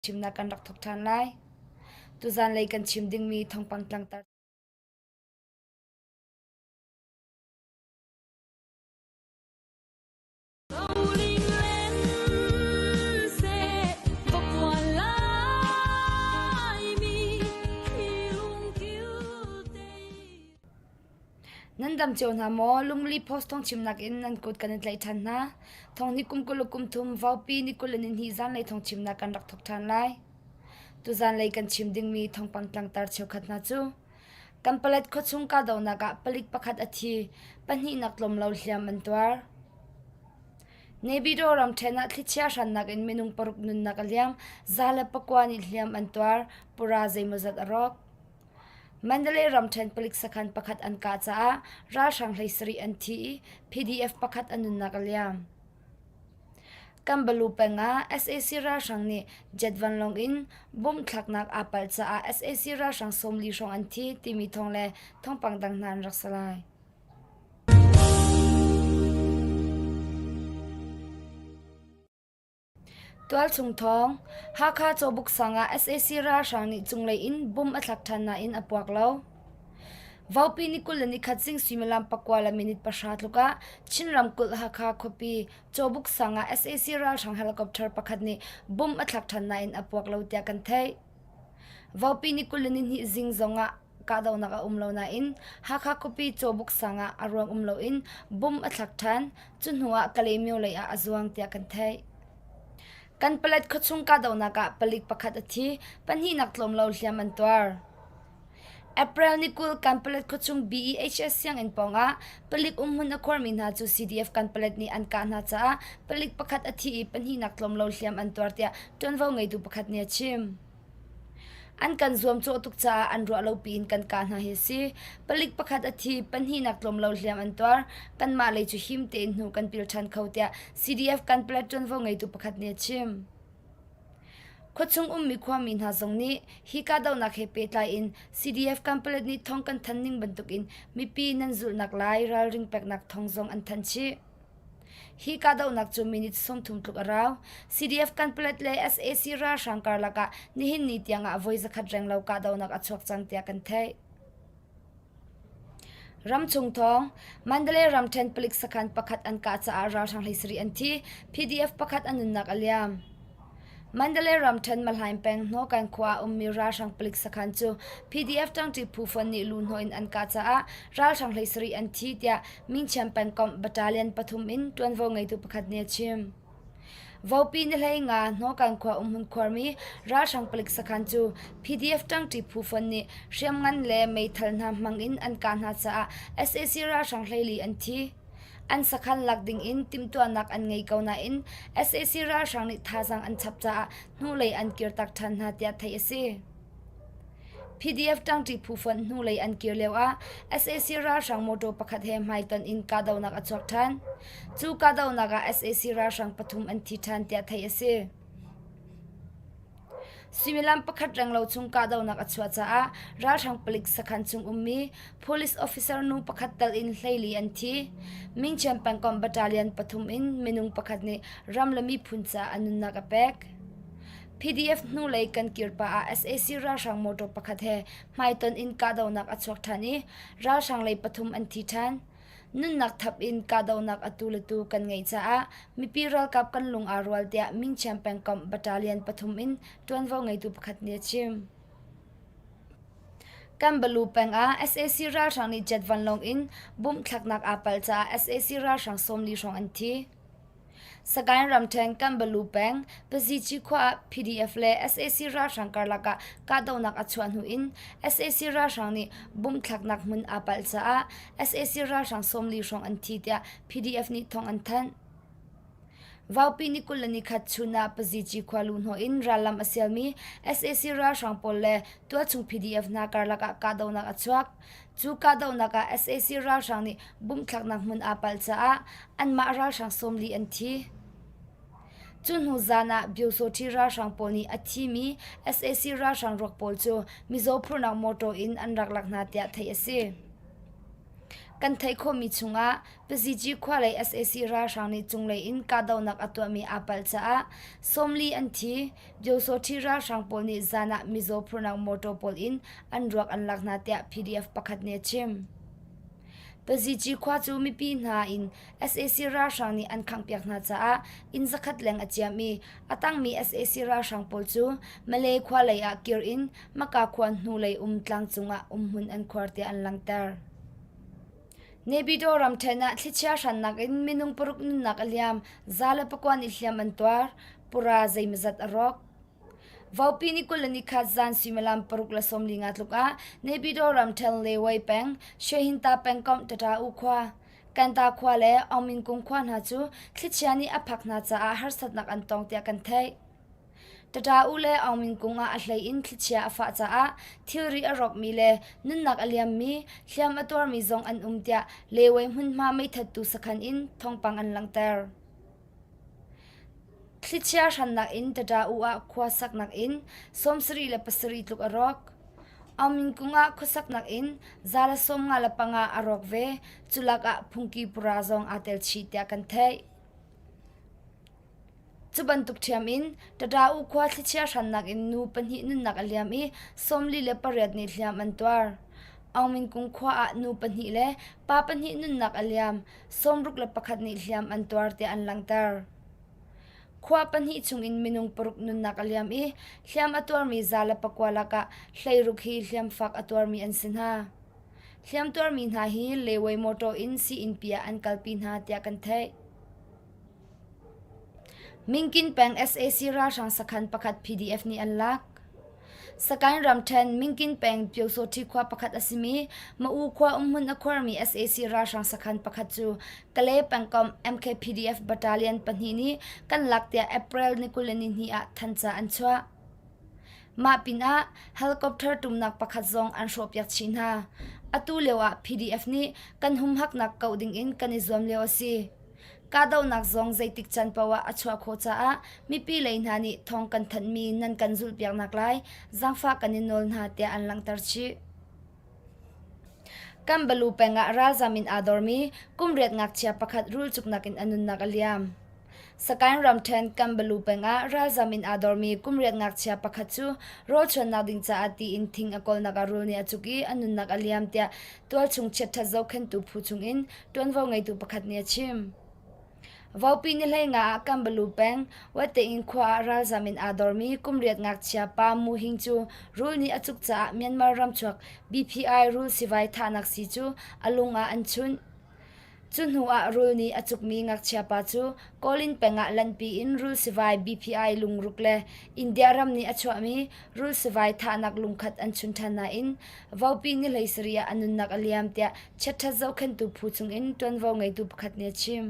Chimnak kan rak thawk ṭhan lai. Tuzanlei kan chim dingmi thawngpang tlangtar Nan dam cio hna maw? Lungli post thawng chimnak in nan kut kan in tlaih ṭhan hna. Thawng ni kum 20 kum thum, vaupi ni 22 zanlei thawng chimnak kan rak thawk ṭhan lai. Tuzanlei kan chim dingmi thawngpang tlangtar cheukhat hna cu Kanpalet khuachung kahdohnak ah palik pakhat a thi, pahnihnak tlawm lo hliam an tuar. Nebido ramṭhen ah thlichia hrannak in minung paruk nunnak a liam, 109 nih hliam an tuar, pura zeimawzat a rawk. Mandalay ramṭhen palik sakhan pakhat an kah caah ralhrang 17 an thi i PDF pakhat a nunnak a liam. Kanbalu peng ah sac ralhrang nih jet vanlawng in bomb thlaknak aa palh caah sac ralhrang 40 hrawng an thi timi thawng le thawngpang dang hna an rak si lai. Tualchung thawng, Hakha Cawbuk sang ah sac ralhrang nih cunglei in bomb a thlak ṭhan nain a puak lo. Vaupi ni 21 zing suimilam pakua le minute pahra tluk ah Chin ramkulh Hakha khuapi Cawbuk sang ah sac ralhrang helicopter pakhat nih bomb a thlak ṭhan nain a puak lo tiah kan theih. Vaupi ni 22 zing zong ah kahdohnak a um lo nain Hakha khuapi Cawbuk sang ah a ruang um loin bomb a thlak ṭhan. Cu hnu ah Kalaymyo lei ah a zuang tiah kan theih. Kan palet khuachung kahdohnak ah palik pakhat a thi, pahnihnak tlawm lo hliam an tuar. April ni 20 Kanpalet khuachung BEHS sianginn pawngah palik umhmun a khuarmi hna cu CDF Kanpalet nih an kah hna caah palik pakhat a thi i pahnihnak tlawm lo hliam an tuar tiah ṭuanvo ngeitu pakhat nih a chim. An kan zuamcawh tuk caah an ruah lo piin kan kah hna hi a si. Palik pakhat a thi, pahnihnak tlawm lo hliam an tuar. Kanmah lei cu him tein hnu kan pil ṭhan kho tiah CDF Kanpalet ṭuanvo ngeitu pakhat nih a chim. Khuachung ummi khuami hna zong nih hi kahdohnak he pehtlai in CDF Kanpalet nih thawng kan thanh ning bantukin mipi nan zulhnak lai ralring peknak thawng zong an thanh chih. Hi kahdohnak cu minute 30 tluk a rau. CDF Kanpalet le sac ralhrang karlak ah nihin ni tiang ah voi zakhat renglo kahdohnak a chuak cang tiah kan theih. Ramchung thawng, Mandalay ramṭhen palik sakhan pakhat an kah caah ralhrang 17 an thi, PDF pakhat a nunnak a liam. Mandalay ramṭhen Mahlaing peng Hnawkan khua ah ummi ralhrang palik sakhan cu PDF ṭangṭi phu fonh nih luhnawh in an kah caah ralhrang 17 an thi tiah Mingchiam pengkomh battalion pathum in ṭuanvo ngeitu pakhat nih a chim. Vopi ni 15 Hnawkan khua umhmun khuarmi ralhrang palik sakhan cu PDF ṭangṭi phu fonh nih hriamngan le meithal hna hmang in an kah hna caah sac ralhrang 14 an thi. An sakhan lak dingin timhtuahnak an ngei ko nain sac ralhrang nih thazaang an chap caah hnulei an kirtak ṭhan hna tiah theih a si. PDF ṭangṭi phu fonh hnulei an kir lioah sac ralhrang mawṭaw pakhat he hmaitonh in kahdohnak a chuak ṭhan. Cu kahdohnak ah sac ralhrang pathum an thi ṭhan tiah theih a si. Suimilam pakhat renglo chung kahdohnak a chuah caah ralhrang palik sakhan chung ummi police officer nu pakhat tal in 14 an thi. Mingchian pengkomh battalion pathum in minung pakhat nih ram le miphun caah a nunnak a pek. PDF hnulei kan kir pah ah sac ralhrang motor pakhat he hmaitonh in kahdohnak a chuak ṭhan i ralhrang lei pathum an thi ṭhan. Nunnak thap in kahdohnak atu le tu kan ngeih caah mipi ralkap kan lung aa rual tiah Mingchiam pengkomh battalion pathum in ṭuanvo ngeitu pakhat nih a chim. Kanbalu peng ah sac ralhrang nih jet vanlawng in bomb thlaknak aa palh caah sac ralhrang 40 hrawng an thi. Sagaing ramṭhen Kanbalu peng Pazici khua ah PDF le sac ralhrang karlak ah kahdohnak a chuah hnu in sac ralhrang nih bomb thlaknak hmun aa palh caah sac ralhrang 40 hrawng an thi tiah PDF nih thawng an thanh. Vaupi ni 21 chun ah Pazici khua luhhnawh in rallam a sialmi sac ralhrang pawl le tualchung PDF hna karlak ah kahdohnak a chuak. Cu kahdohnak ah sac ralhrang nih bumhthlaknak hmun aa palh caah anmah ralhrang 40 an thi. Cu hnu zan ah Byosawṭhi ralhrang pawl nih a thimi sac ralhrang ruak pawl cu mizaw phurhnak mawṭaw in an rak lak hna tiah theih a si. Kan theih khawhmi chungah Paziji khua lei sac ralhrang nih cunglei in kahdohnak a tuahmi aa palh caah 40 an thi. Byosawṭhi ralhrang pawl nih zan ah mizaw phurhnak motor pawl in an ruak an lak hna tiah PDF pakhat nih a chim. Paziji khua cu mipi hna in sac ralhrang nih an khanghpiak hna caah inn zakhat leng a ciam i a tangmi sac ralhrang pawl cu Malay khua lei ah kir in Maka khua hnulei um tlangcung ah umhmun an khuar tiah an langhter. Naypyidaw ramṭhen ah thlichia hrannak in minung paruk nunnak a liam, za le pakua nih hliam an tuar, pura zeimawzat a rawk. Vaupi ni 20 le nikhat zan suimilam 6:45 tluk ah Naypyidaw ramṭhen Lewei peng, Shwehinta pengkomh Tata U khua, Kanta khua le Aungminkung khua hna cu thlichia nih a phak hna caah harsatnak an tong tiah kan theih. Tata U le Aungmin kung ah a hlei in thlichia a fah caah thilri a rawkmi le nunnak a liammi, hliam a tuarmi zong an um tiah Lewei hmunhma meithattu sakhan in thawngpang an langhter. Thlichia hrannak in Tata U ah khua saknak in 77 tluk a rawk. Aungmin kung ah khuasaknak in 155 a rawk ve. Culak ah Phungki Pura zong aa tel chih tiah kan theih. Cu bantuk ṭhiam in Tata U khua thlichia hrannak in nu pahnih nunnak a liam i 48 nih hliam an tuar. Aungminkung khua ah nu pahnih le pa pahnih nunnak a liam, 61 nih hliam an tuar tiah an langhter. Khua pahnih chungin minung paruk nunnak a liam i hliam a tuarmi 109 lakah hleiruk hi hliam fak a tuarmi an si hna. Hliam tuarmi hna hi Lewei motor in sii-innpi ah an kalpi hna tiah kan theih. Mingkin peng sac ralhrang sakhan pakhat PDF nih an lak. Sagaing ramṭhen Mingkin peng Pyosawṭhi khua pakhat a simi Ma-u khua umhmun a khuarmi sac ralhrang sakhan pakhat cu Kalay pengkomh MKPDF battalion pahnih nih kan lak tiah April ni 22 ah thanhca an chuah. Mah pinah helicopter tumnak pakhat zong an hrawhpiak chih hna. Atu lio ah PDF nih kan humhaknak kauh dingin kan i zuam lio a si. Kahdohnak zong zeitik caan paoh ah a chuah khawh caah mipi lei hna nih thawng kan thanhmi nan kan zulhpiaknak lai zaangfah kan in nawl hna tiah an langhter chih. Kanbalu peng ah ralzam in aa dormi kum riat ngakchia pakhat rulcuknak in a nunnak a liam. Sagaing ramṭhen Kanbalu peng ah ralzam in aa dormi kum riat ngakchia pakhat cu rawlchuannak ding caah tiin thing a kawlnak ah rul nih a cuk i a nunnak a liam tiah tualchung chiatṭhat zohkhenhtu phu chungin ṭuanvo ngeitu pakhat nih a chim. Vaupi ni hleinga ah Kanbalu peng, Wattein khua ah ralzam in aa dormi kum riat ngakchia pa Mu Hing cu rul nih a cuk caah Myanmar ramchuak BPI rul sivai thahnak sii cu a lung ah an chunh. Cu hnu ah rul nih a cukmi ngakchia pa cu Kawlin peng ah lanhpi in rul sivai BPI lungruk le India ram nih a chuahmi rul sivai thahnak lungkhat an chun ṭhan nain Vaupi ni 17 ah a nunnak a liam tiah chiatṭhat zohkhenhtu phu chungin ṭuanvo ngeitu pakhat nih a chim.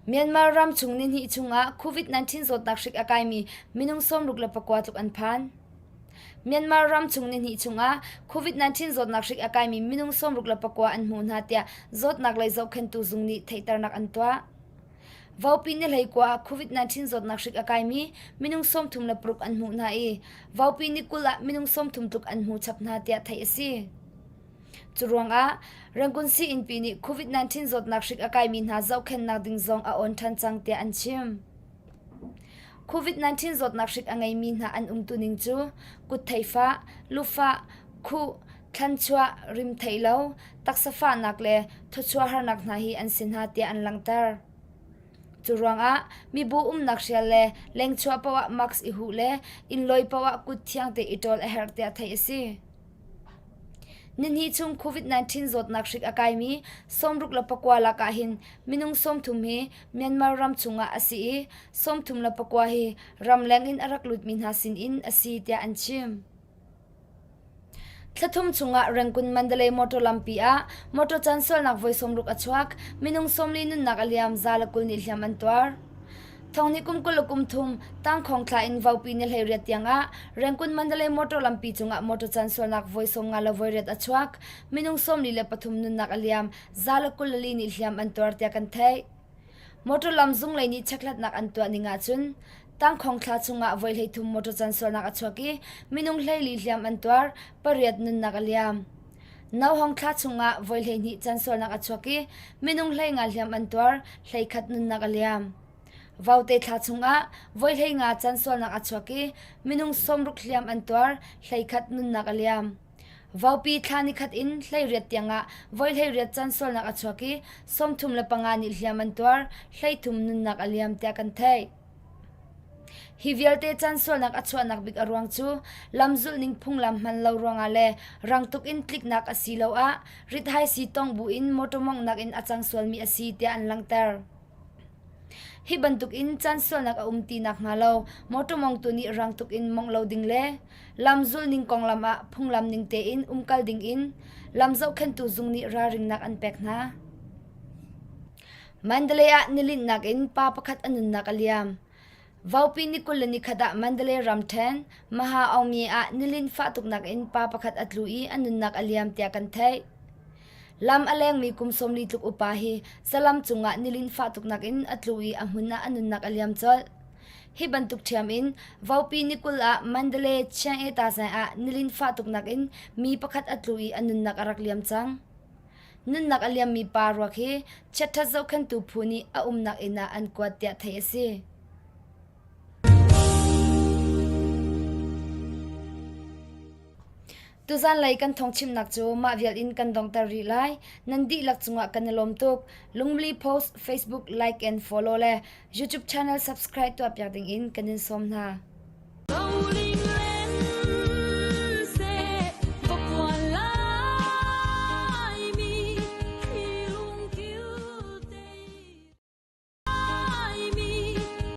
Myanmar ram chung nihnih chungah COVID-19 zawtnak hrik a kaimi minung 64 tluk an phan. Myanmar ram chung nihnih chungah COVID-19 zawtnak hrik a kaimi minung 64 an hmuh hna tiah zawtnak lei zohkhenhtu zung nih theihternak an tuah. Vaupi ni hleikua ah COVID-19 zawtnak hrik a kaimi minung 36 an hmuh hna i Vaupi ni 20 ah minung 30 tluk an hmu chap hna tiah theih a si. Cu ruangah Rangoon sii-innpi nih COVID-19 zawtnak hrik a kaimi hna zohkhenhnak ding zong a on ṭhan cang tiah an chim. COVID-19 zawtnak hrik a ngeimi hna an umtuning cu kut theifah, lufah, khuh, thlanchuah, rim theih lo, taksa fahnak le thawchuah harnak hna hi an si hna tiah an langhter. Cu ruangah mibu umnak hrial le lengchuah paoh ah mask i huh le innlawi paoh ah kut thiang te i ṭawl a herh tiah theih a si. Nihnih chung COVID-19 zawtnak hrik a kaimi 69 lakah hin minung 30 hi Myanmar ram chungah a si i 34 hi ramleng in a rak lutmi hna sinin a si tiah an chim. Thlathum chungah Rangoon Mandalay motor lampi ah motor cansualnak voi 60 a chuak, minung 40 nunnak a liam, za le 20 nih hliam an tuar. Thonghnih kum 20 le kum thum tangkhawng thla in Vaupi ni 18 tiangah Rangoon Mandalay motor lampi cungah motor cansualnak voi 50 le voi riat a chuak. Minung 43 nunnak a liam, za le 24 nih hliam an tuar tiah kan theih. Motor lam zung lei nih chekhlatnak an tuah ning ahcun tangkhawng thla chungah voi 33 motor cansualnak a chuak i minung 14 hliam an tuar, pariat nunnak a liam. Nauhawng thla chungah voi 12 cansualnak a chuak i minung 15 hliam an tuar, 11 nunnak a liam. Vaute thla chungah voi 15 cansualnak a chuak i minung 60 hliam an tuar, 11 nunnak a liam. Vaupi thla nikhat in 18 tiangah voi 18 cansualnak a chuak i 35 nih hliam an tuar, 33 nunnak a liam tiah kan theih. Hi vialte cansualnak a chuahnak bik a ruang cu lamzulhning phunglam hman lo ruangah le rang tuk in tliknak asiloah rithaisii tong buin mawṭaw mawnghnak in a cang sualmi a si tiah an langhter. Hi bantuk in cansualnak a um ti nakhnga lo mawṭaw mongtu nih rang tuk in mongh lo ding le lamzulhning konglam ah phunglam ning tein umkal ding in lam zohkhenhtu zung nih ralringnak an pek hna. Mandalay ah nilinhnak in pa pakhat a nunnak a liam. Vaupi ni 21 ah Mandalay ramṭhen Maha Aungmye ah nilinh fah tuknak in pa pakhat a tlu i a nunnak a liam tiah kan theih. Lam a lengmi kum 40 tluk upa hi zalam cungah nilinh fah tuknak in a tlu i a hmun ah a nunnak a liam colh. Hi bantuk ṭhiam in Vaupi ni 20 ah Mandalay Chiang-e Tazai ah nilinh fah tuknak in mi pakhat a tlu i a nunnak a rak liam cang. Nunnak a liammi pa ruak hi chiatṭhat zohkhenhtu phu nih a umnak inn ah an kuat tiah theih a si. Tuzanlei kan thawngchimnak cu mah vial in kan donghter rih lai. Nan dihlak cungah kan i lawm tuk. Lungmli Post Facebook like and follow le YouTube channel subscribe tuahpiak ding in kan in sawm hna.